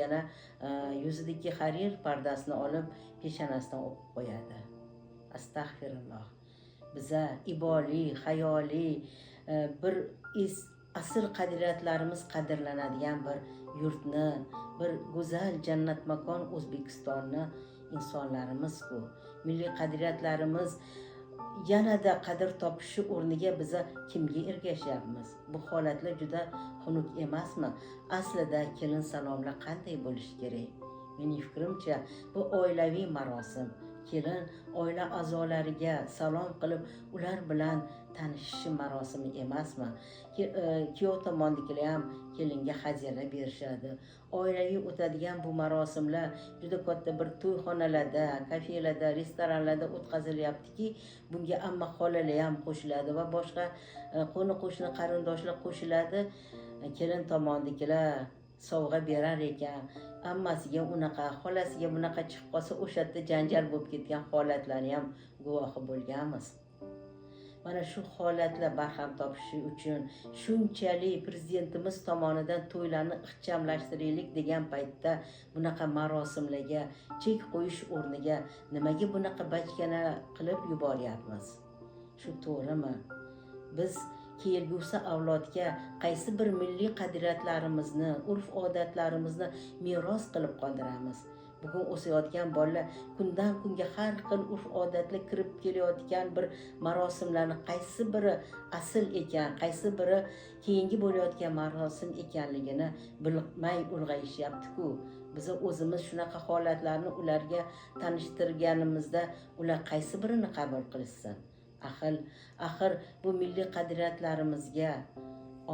Yana yuzidagi harir pardasini olib, peshonasidan o'pib qo'yadi. Astag'firulloh. Biza iboli, hayoli, bir asl qadriyatlarimiz qadrlanadigan bir yurtni, bir go'zal jannat makon O'zbekistonni insonlarimiz-ku. Milliy qadriyatlarimiz yanada qadr topishi o'rniga biza kimga ergashyapmiz? Bu holatlar juda xunuk emasmi? Aslida kelin salomlar qanday bo'lishi kerak? Mening fikrimcha, bu oilaviy marosim. Kelin oila a'zolariga salom qilib, ular bilan tanishishi marosimi emasmi? Kuyov tomondagilar ham kelinga hadyalar berishadi. Oilaviy o'tadigan bu marosimlar juda katta bir to'yxonalarda, kafelarda, restoranlarda o'tkazilyaptiki, bunga amma xolalar ham qo'shiladi va boshqa qo'ni qo'shni qarindoshlar qo'shiladi. Kelin tomondagilar sovg'a berar ekan, ammasiga unaqa, xolasiga bunaqa chiqib qolsa, o'sha yerda janjal bo'lib ketgan holatlarni ham guvohi bo'lganmiz. Mana shu holatlar barham topishi uchun shunchalik prezidentimiz tomonidan to'ylarni ixchamlashtiraylik degan paytda bunaqa marosimlarga chek qo'yish o'rniga nimaga bunaqa bachkana qilib yuboryapmiz? Shu to'g'rimi? Biz kelgusi avlodga qaysi bir milliy qadriyatlarimizni, urf-odatlarimizni meros qilib qoldiramiz? Bugun o'sayotgan bolalar kundan kunga har xil urf-odatlar kirib kelayotgan bir marosimlarni qaysi biri asl ekan, qaysi biri keyingi bo'layotgan marosim ekanligini bilmay ulg'ayishyapti-ku. Biz o'zimiz shunaqa holatlarni ularga tanishtirganimizda ular qaysi birini qabul qilishsin? Axir bu milliy qadriyatlarimizga,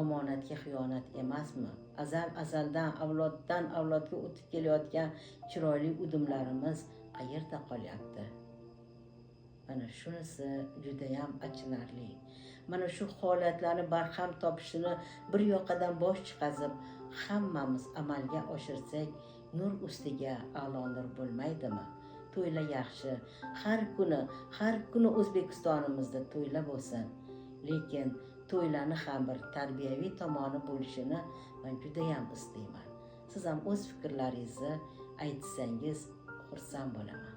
omonatga xiyonat emasmi? Azal azaldan avloddan avlodga o'tib kelayotgan chiroyli udumlarimiz qayerda qolyapti? Mana shunisi judayam achinarli. Mana shu holatlarni barham topishini bir yoqadan bosh chiqazib, hammamiz amalga oshirsak, nur ustiga a'lo nur bo'lmaydimi? To'ylar yaxshi, har kuni, har kuni O'zbekistonimizda to'ylar bo'lsin, lekin to'ylarni ham bir tarbiyaviy tomoni bo'lishini man judayam istayman. Siz ham o'z fikrlaringizni aytsangiz, xursand bo'laman.